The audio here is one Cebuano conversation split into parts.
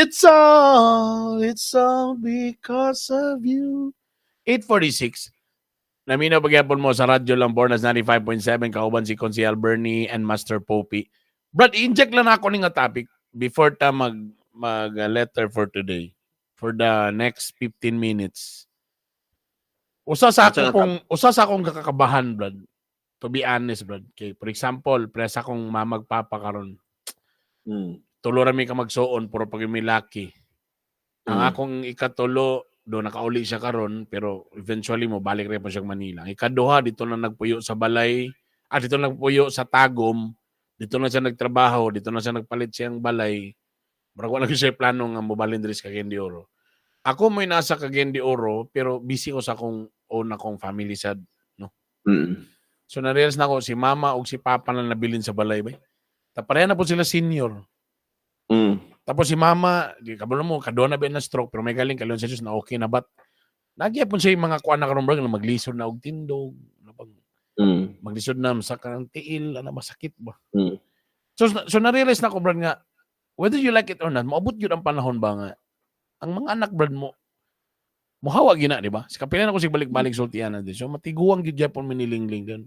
It's all because of you. 8:46. Naminaw pagyapon mo sa Radyo lang Bornas 95.7, kauban si Konsehal Bernie and Master Popey. Brad, inject lang ako ni nga topic before ta mag mag letter for today, for the next 15 minutes. Usa sa Unsa ako nga? Pong usa sa akong kakakabahan, Brad. To be honest, Brad. Kay for example, presa kong mamagpapa karon. Tulo ra mi ka magsuon, puro pag may laki. Ang akong ikatulo do nakauli siya karon, pero eventually mo balik rin po siya Manila. Ang ikaduha dito na nagpuyo sa balay, dito na nagpuyo sa Tagum, dito na siya nagtrabaho, dito na siya nagpalit siyang balay. Murag wala gyud siya plano nga mobalhin diri sa Cagayan de Oro. Ako mo'y nasa Cagayan de Oro, pero busy ko sa akong own akong family sad, no. So na-realize na ako si mama ug si papa na nabilin sa balay bay. Ta pareha na po sila senior. Tapos si mama, di kabalo mo, kaduha na ba na stroke, pero may galing kaluoy sa Diyos na okay na bat. Nagyapon siya yung mga kuan na karon, bro, nga maglisod na og tindog, ano pag maglisod na sa kanang tiil, ano, masakit ba. So na-realize na ko, brad, nga whether you like it or not, moabot gyud ang panahon ba nga ang mga anak, brad, mo muhawa gina, di ba? Sa kapila na ko sig balik-balik sultian na din. So matiguang gyud gyapon minilingling din.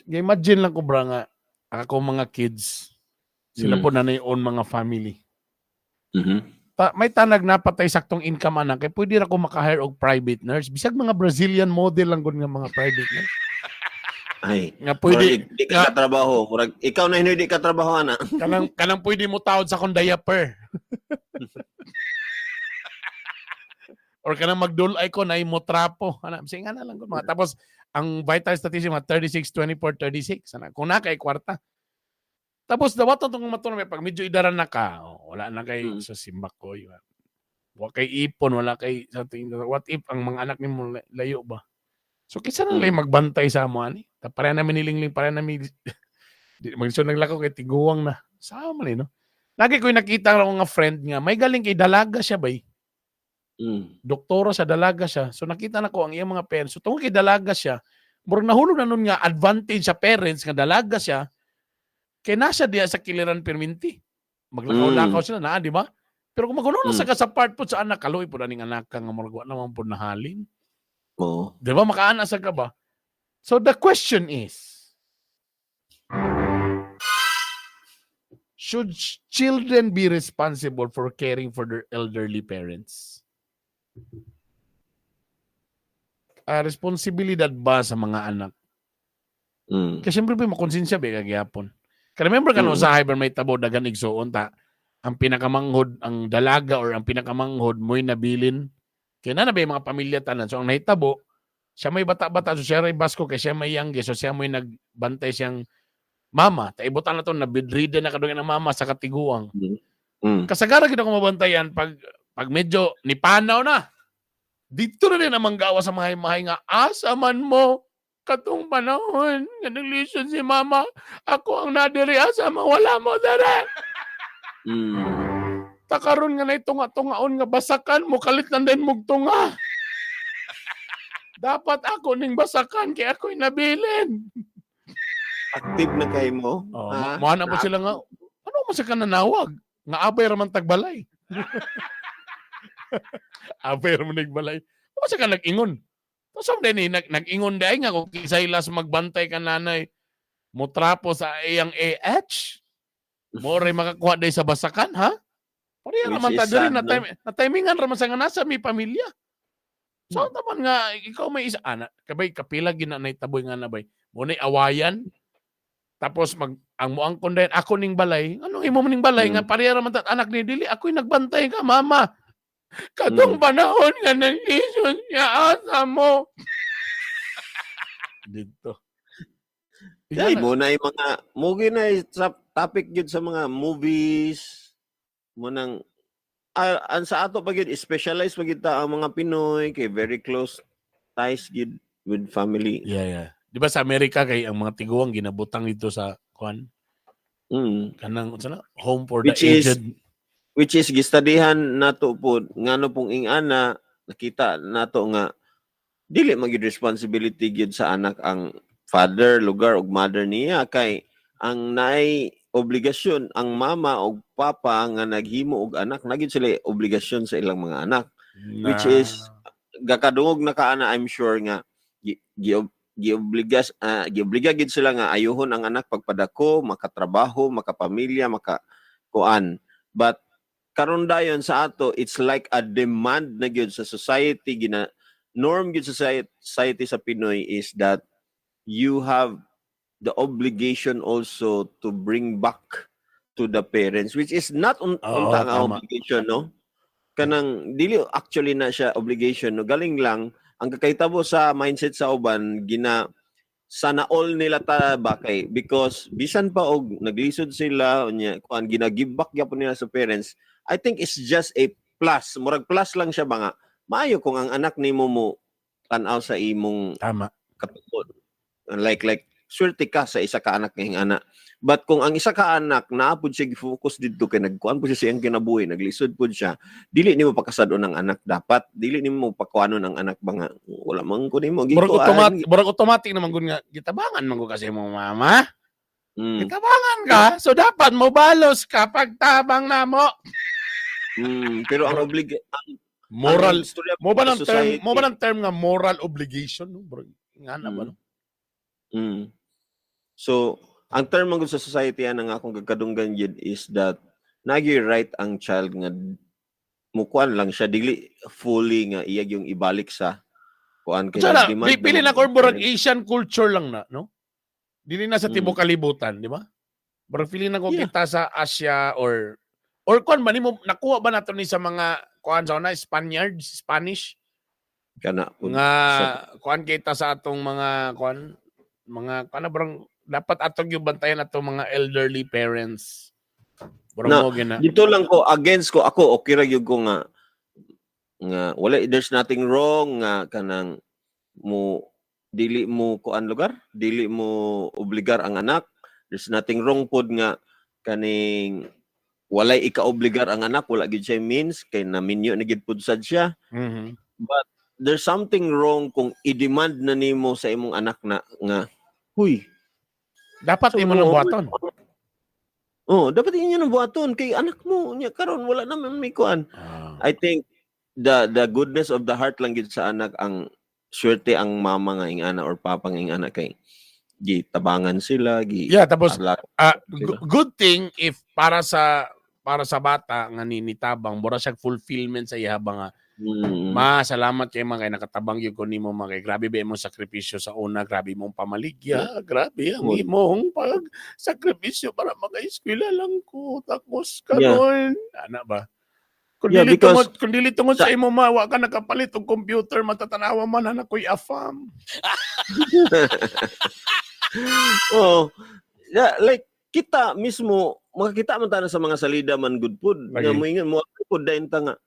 Imagine lang ko, bra, nga ako mga kids sila po na own mga family. Ta, may tanag napatay saktong income anak kay pwede ra ko maka-hire og private nurse, bisag mga Brazilian model lang gud nga mga private nurse. Ay, nga pwede murag di ka katrabaho. Murag ikaw na hindi ka trabaho ana. Kanang pwede mo tawad sa akong diaper. Or kanang magdulay ko na mo trapo. Ana, sige nga na lang gud mga. Tapos ang vital statistics mga 36 24 36 ana. Kung na kay kwarta. Tapos dawaton tong matunog pag medyo idaran na ka, oh, wala na kay sa simbak ko. Yun. Wa kay ipon, wala kay sa tingin, what if ang mga anak nimo layo ba? So kinsa na lang magbantay sa amo ani? Ta pareha namin nilingling, pareha namin di maglisod naglakaw kay tiguang na. Sama man eh, no? Lagi ko nakita ako nga friend nga may galing kay dalaga siya bay. Doktora sa dalaga siya. So nakita na ko ang iyang mga parents. So tungod kay dalaga siya, murag nahulog na nun nga advantage sa parents nga dalaga siya. Kay nasa diya sa kiliran perminti. Maglakaw-lakaw sila na, di ba? Pero kung magulo na sa ka sa part po sa anak, kaluoy po na ning anak ka nga murag wa naman po nahalin. Oo. Di ba? Makaana sa ka ba? So the question is, should children be responsible for caring for their elderly parents? Responsibilidad ba sa mga anak? Kasi siyempre pa makonsensya ba kagihapon. Kaya remember ka no, sa hyper may tabo dagan igsuon ta ang pinakamanghod ang dalaga or ang pinakamanghod mo'y nabilin. Kaya na ba yung mga pamilya tanan. So ang nahitabo, siya may bata-bata, so siya ray basko kay siya may youngest, so siya may nagbantay siyang mama. Ta ibutan na to na bedridden na kadungan ng mama sa katiguang. Kasagara gid ako mabantayan pag medyo nipanaw na. Dito na rin ang manggawa sa mahay-mahay nga asa man mo katong panahon nga naglisod si mama, ako ang nadiri, asa man, wala mo dere. Takaron nga na tunga-tungaon nga basakan mo kalit lang din mog tunga. Dapat ako ning basakan kay ako'y nabilin. Active na kay mo? Oh, Ha? mo na po sila nga ano mo sa kananawag nga abay ra man tagbalay. Abay ra man nagbalay. Mo sa ka nag-ingon. Tapos sa din nag-ingon dai nga kung kisay las magbantay ka nanay mo trapo sa iyang AH. Mo ray makakuha day sa basakan, ha? Pareha Which raman is ta diri sad, na no? time, na timingan raman sa nga nasa may pamilya. So taman nga ikaw may isa ana kabay kapila gina nay taboy nga nabay. Mo nay awayan. Tapos mag ang moang kondayan ako ning balay. Anong imo ning balay nga pareha raman ta anak ni dili ako'y nagbantay ka mama. Katong panahon nga naglisod niya asa mo. Dito. Dai mo na yung mga mugi na yung sa topic gyud sa mga movies mo nang ang sa ato pa gyud, specialize pa gyud ta ang mga Pinoy kay very close ties gyud with family. Yeah. Di ba sa Amerika kay ang mga tiguang ginabutang dito sa kuan kanang unsa na home for the Which is- aged. Which is gistadihan nato po ngano pong ingana nakita nato nga dili magyud responsibility gyud sa anak ang father lugar ug mother niya kay ang naay obligasyon ang mama og papa nga naghimo og anak, naa gyud sila obligasyon sa ilang mga anak. Which is, gakadungog na ka ana, I'm sure nga gi, gi, giobligas giobliga gid sila nga ayuhon ang anak pagpadako, makatrabaho, makapamilya, maka kuan. But karon dayon sa ato, it's like a demand na gyud sa society, gina norm gyud sa society sa Pinoy is that you have the obligation also to bring back to the parents, which is not unta nga obligation, no? Kanang dili actually na siya obligation, no? Galing lang ang kakahitabo sa mindset sa uban, gina sana all nila ta ba kay because bisan pa og naglisod sila unya kuan, gina give back gyapon nila sa parents. I think it's just a plus, murag plus lang siya ba nga maayo kung ang anak nimo mo tan-aw sa imong katuod, like swerte ka sa isa ka anak ngayong anak. But kung ang isa ka anak naa pud siya gi-focus didto kay nagkuan pud siya sa iyang kinabuhi, naglisod pud siya, dili nimo pakasad-on ang anak dapat, dili nimo pakuanon ang anak ba nga wala man ko nimo Murag gikuan. automatic naman gud nga gitabangan man gud kasi mo mama. Gitabangan ka, so dapat mo balos ka pagtabang namo. Pero ang oblig ang Moral ang istorya mo ba sa ng term society- mo ba ng term nga moral obligation, no? Bro, nga na ba, no? So, ang term man gud sa society ana nga akong gakadunggan gyud is that nagi right ang child nga mukuan lang siya, dili fully nga iya yung ibalik sa kuan kay Sana, nag-demand pili naman na ko ang murag parents. Asian culture lang na, no? Dili na sa tibok kalibutan, di ba? Murag feeling na ko kita sa Asia or kuan ba nimo, nakuha ba nato ni sa mga kuan sa una, Spaniards, Spanish Kana pud. Nga kuan kita sa atong mga kuan, mga kuan na barang dapat atong yung bantayan atong mga elderly parents. Murag Na, mo gina. Dito lang ko against ko, ako okay ra gyud ko nga nga wala, there's nothing wrong nga kanang mo dili mo kuan lugar, dili mo obligar ang anak. There's nothing wrong pod nga kaning walay ikaobligar ang anak, wala gyud siya means kay naminyo na gyud pud sad siya. But there's something wrong kung i-demand na nimo sa imong anak na nga, huy, Dapat imo nang buhaton. Oh, dapat inyo nang buhaton kay anak mo nya karon wala naman may kuan. I think the goodness of the heart lang gid sa anak, ang swerte ang mama nga ing-ana or papa nga ing-ana kay gi tabangan sila gi Yeah, tapos ala sila. Good thing if para sa bata nga ninitabang, mura siya fulfillment sa iya ba nga, "Ma, salamat kay ma kay nakatabang gyud ko nimo, ma, kay grabe ba imong sakripisyo sa una, grabe imong pamaligya, grabe ang imong pag sakripisyo para maka-eskwela lang ko tapos karon," ana ba? Kung dili because tungod, kung dili tungod sa imo, ma, wa ka nakapalit og computer, matatanawa man na ko'y afam. Oh, yeah, like kita mismo makakita man ta na sa mga salida man good pod nga moingon mo pod dayon ta nga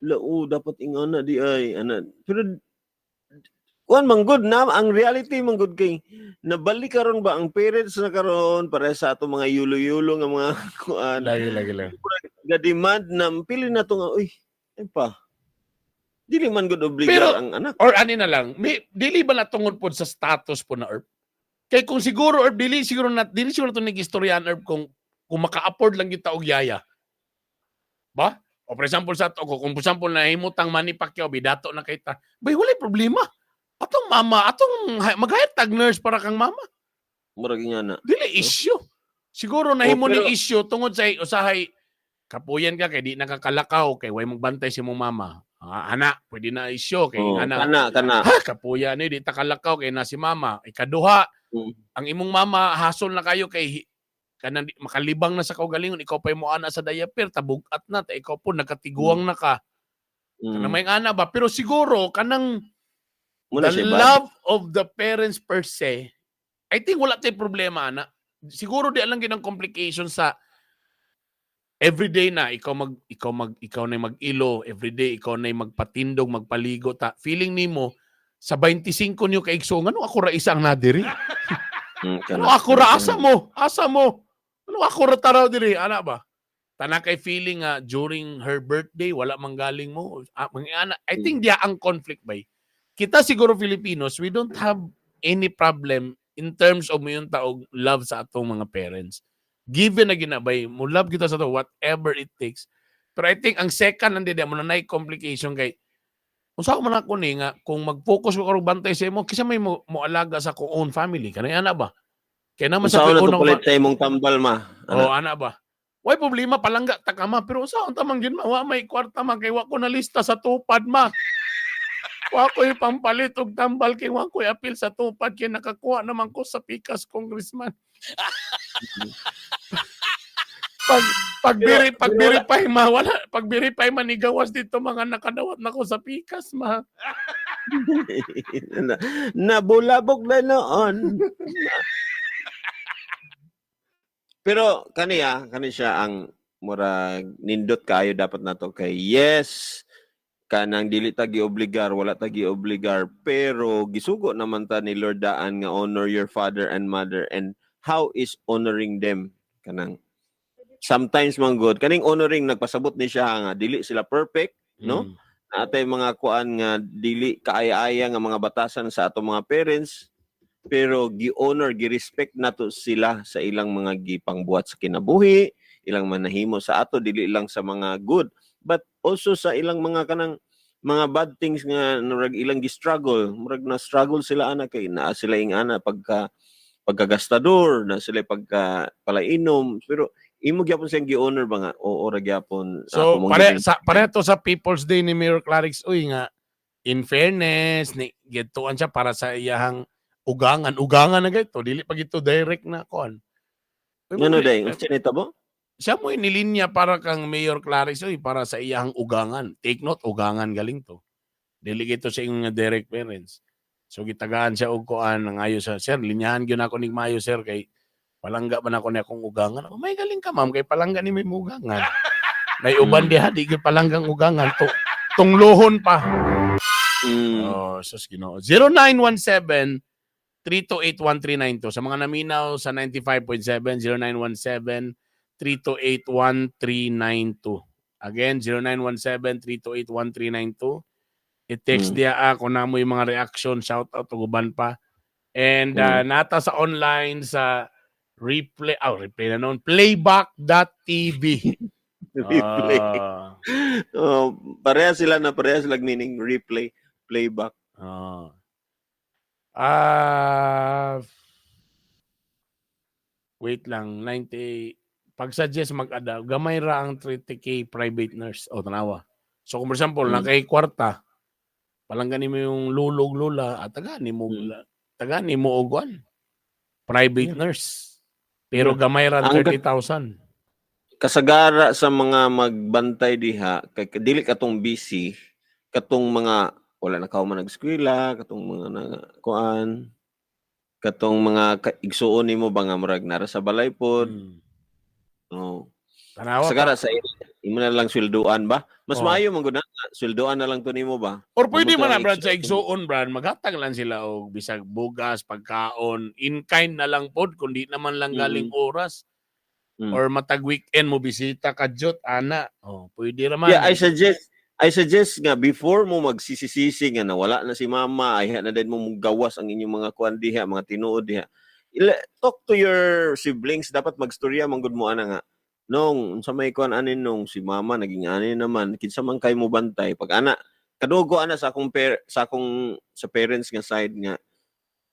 la, oh, dapat ingana di ay ana, pero kuan man good na ang reality man good kay nabalik karon ba ang parents na karon para sa ato mga yulo-yulo nga mga kuan, Lagi, lagi, lagi. Ga demand na pili na to nga, uy, ay pa dili man good obligar ang anak. Or ani na lang, may, dili ba na tungod pod sa status po na, Erp? Kay kung siguro, Erp, dili siguro to nag-istoryahan, Erp, kung maka-afford lang kita og yaya. Ba? O for example sa ato ko, kung for example na himutang Manny Pacquiao, bidato na kita. Bay, walay problema. Atong mama, atong mag-hire tag nurse para kang mama. Murag nga na. Dili issue. Siguro nahimo Oh, ni issue tungod sa usahay kapuyan ka kay di nakakalakaw kay way magbantay si mong mama. Ah, ana, pwede na issue kay Oh, ana. kana kana. Ha, kapuya ni di ta kalakaw kay na si mama. Ikaduha, ang imong mama hasol na kayo kay kanang makalibang na sa kaugalingon, ikaw pa mo ana sa diaper, tabugat na, ta ikaw po nakatiguang na ka. Kanang may ana ba? Pero siguro kanang Muna the siya ba? Love of the parents per se, I think wala tay problema ana. Siguro di lang ginang complication sa everyday na ikaw na mag-ilo, everyday ikaw na magpatindog, magpaligo ta. Feeling nimo sa 25 niyo kaigsoon, ano ako ra isa ang nadiri? Kana. Ano ako ra, asa mo? Asa mo? Ano ako ra taraw diri, ana ba? Tana kay feeling nga during her birthday wala man galing mo. Ah, mga ana, I think diya ang conflict bay. Kita siguro Filipinos, we don't have any problem in terms of mo yung taog love sa atong mga parents. Given na ginabay, mo love kita sa to whatever it takes. Pero I think ang second nandi mo na nay complication kay unsa ko man ako ni nga kung mag-focus ko karong bantay sa imo, kinsa may mo alaga sa akong own family kanay ana ba? Kay naman sa Unsa na to unang palit sa imong tambal, ma? Oh, ana ba? Way problema, palangga ta ka, ma, pero unsa unta man gyud, ma, wa may kwarta, ma, kay wa ko nalista sa tupad, ma. Wa ko pampalit og tambal kay wa ko apil sa tupad kay nakakuha naman ko sa pikas, congressman. Pag pag verify, ma, wala pag verify man ni gawas dito mga nakadawat na ko sa pikas, ma. Nabulabog na noon. Pero kaniya, kani siya ang murag nindot kaayo dapat nato kay yes, kanang dili ta giobligar, wala ta giobligar, pero gisugo naman ta ni Lord daan nga honor your father and mother. And how is honoring them? Kanang sometimes man good kaning honoring, nagpasabot ni siya nga dili sila perfect, no? Natay mga kuan nga dili kaaya-aya nga mga batasan sa atong mga parents, pero gi-honor, gi-respect nato sila sa ilang mga gipangbuhat sa kinabuhi, ilang manahimo sa ato, dili lang sa mga good but also sa ilang mga kanang mga bad things nga murag ilang gi-struggle, murag na struggle sila ana kay naa sila ing ana pagka pagkagastador na sila, pagka palainom, pero imo gyapon siyang gi-honor ba nga oo ra gyapon So ako mong pare sa pare to sa People's Day ni Mayor Clarix Uy nga in fairness ni gituan siya para sa iyahang ugangan, ugangan na gito, dili pa gito direct na kon. Uy, Ngano day unsa ni tabo? Siya mo nilinya para kang Mayor Clarix Uy para sa iyahang ugangan. Take note, ugangan galing to. Dili gito sa iyong direct parents. So gitagaan siya og kuan ang ayo sa sir, linyahan gyud ako ning mayo, sir, kay palangga man ako ni akong ugangan. Oh, may galing ka, ma'am, kay palangga ni may ugangan. Nay uban diha di gyud palanggang ugangan to tunglohon pa. Oh, sus Ginoo. 0917 3281392 sa mga naminaw sa 95.7, 0917 3281392. Again, 0917 3281392. I-text diya ako na mo yung mga reaction, shout out ug uban pa. And nata sa online sa replay, oh, replay na noon, playback.tv. Replay. Ah. Oh, pareha sila na pareha sila meaning, replay, playback. Ah. Ah, wait lang, 90 pag-suggest mag-ada, gamay ra ang 30K private nurse o tanawa. So kung for example, na kay kwarta, palangganin mo yung lolo ug lola at tagaan nimo og kuan, private nurse. Pero gamay ra ang 30,000. Kasagara sa mga magbantay diha kay dili katong busy, katong mga wala na kauman nag-eskwela, katong mga na kuan, katong mga igsuon nimo ba nga murag nara sa balay pod. Oh. Tanawa. Kasagara sa imo na lang swelduan ba? Mas maayo man gud na swelduan na lang to nimo ba? Or pwede man na, Mabuti ang Brad, sa igsuon. igsuon, Brad, maghatag lang sila og bisag bugas, pagkaon, in kind na lang pod kundi naman lang galing oras. Or matag weekend mo bisita ka jot ana. Oh, pwede ra man. Yeah, I suggest nga before mo magsisisi nga nawala na si mama, ay na din mo gawas ang inyong mga kuan diha, mga tinuod diha. Talk to your siblings, dapat magstorya man gud mo ana nga. Nong unsa may kuan anin nung si mama naging ani naman, kinsa man kay mo bantay pag ana kadugo ana sa akong sa akong sa parents nga side nga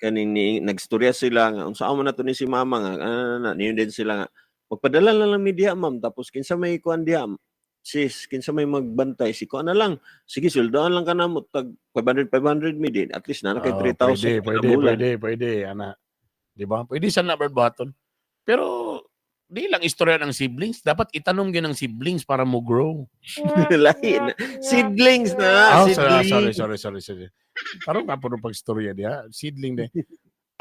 kaning ni, nagstorya sila nga unsa man na to ni si mama nga ana na, niyon din sila nga magpadala na lang mi diha, ma'am, tapos kinsa may kuan diha, sis, kinsa may magbantay, si kuan na lang, sige, sweldoan lang ka na mo tag 500 500 mi din, at least na kay Oh, 3,000 pwede, kada pwede, bulan. pwede, pwede, ana. Di ba? Pwede sa na, Brad, buhaton. Pero di lang istorya ng siblings, dapat itanong gyud ng siblings para mo grow. Lahi na. Seedlings na. Oh, sorry, Seedlings. sorry, sorry, sorry, sorry. Parang nga puro pagstorya diha. Seedling de.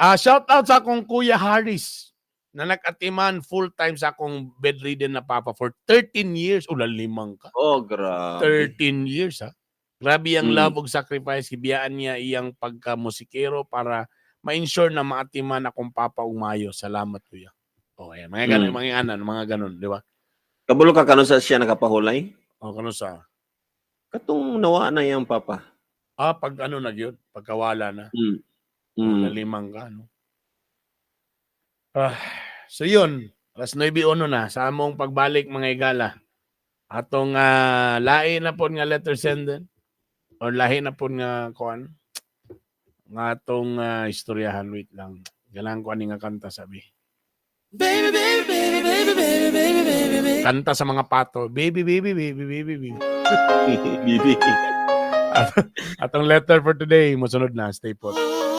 Ah, shout out sa akong Kuya Harris na nag-atiman full time sa akong bedridden na papa for 13 years. Ula, limang ka. Oh, grabe. 13 years ha. Grabe ang love ug sacrifice, gibiyaan niya iyang pagka-musikero para ma-ensure na maatiman akong papa ug maayo. Salamat, kuya. Oh, ayan. Mga ganun, mga anan, mga ganun, di ba? Kabulo ka kano sa siya nakapahulay? O kano sa Katong nawa na iyang papa. Ah, pag ano na gyud, pagkawala na. Nalimang ka, no? Ah, so yun. Alas 9:01 na sa among pagbalik, mga igala. Atong lahi na po nga letter sender or lahi na po nga kuan nga atong istoryahan. Wait lang. Galang ko ani nga kanta, sabi. Baby, baby, baby, baby, baby, baby, baby, baby. Kanta sa mga pato. Baby, baby, baby, baby, baby. Bibi. Atong letter for today, mosunod na. Stay put.